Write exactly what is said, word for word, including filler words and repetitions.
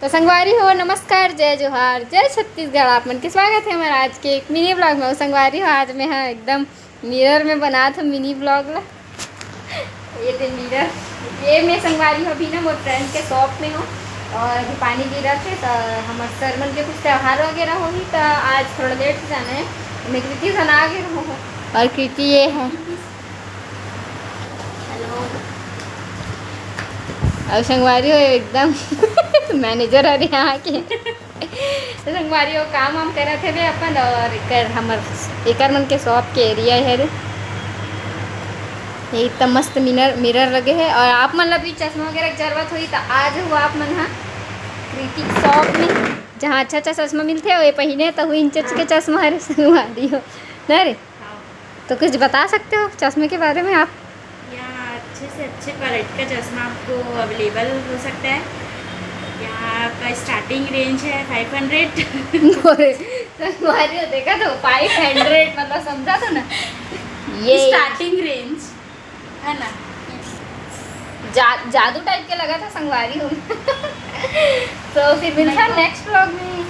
तो संगवारी हो, नमस्कार, जय जोहार, जय छत्तीसगढ़। आप मन के स्वागत है हमारे आज के एक मिनी ब्लॉग में। संगवारी हो, आज मैं, हाँ, एकदम मिरर में बनात हूँ मिनी ब्लॉग ला। ये दे मिरर, ये मैं संगवारी हो अभी ना मोर फ्रेंड के शॉप में हूँ और अभी पानी गिरा थे तो हमारे सर मन के कुछ त्यौहार वगैरह होही तो आज थोड़ा लेट से जाना है। मैं कृति से ना आगे रहूँ और कृति ये है। हेलो। अब संगवारी हो एकदम मैनेजर हरे यहाँ के। तो संगवारी हो काम वाम करत हवे अपन और एकर हमर एकर मन के शॉप के एरिया है रे। ये इतना मस्त मिरर मिरर लगे है और आप मन ला भी चश्मा वगैरह के जरूरत होही तो आ जाओ आप मन हा कृति शॉप में, जहाँ अच्छा अच्छा चश्मा मिलते हो। ये पहिने तो हुई इंच के चश्मा हरे संगवारी हो ना रे। तो कुछ बता सकते हो चश्मे के बारे में आप? यहाँ अच्छे से अच्छे क्वालिटी का चश्मा आपको अवेलेबल हो सकता है। यहाँ का स्टार्टिंग रेंज है फ़ाइव हंड्रेड। अरे, संगवारी हो, देखा तो फ़ाइव हंड्रेड, मतलब समझा तो ना। ये स्टार्टिंग रेंज है ना। जा, जादू टाइप के लगा था संगवारी हो। तो फिर मिलता है नेक्स्ट ब्लॉग में।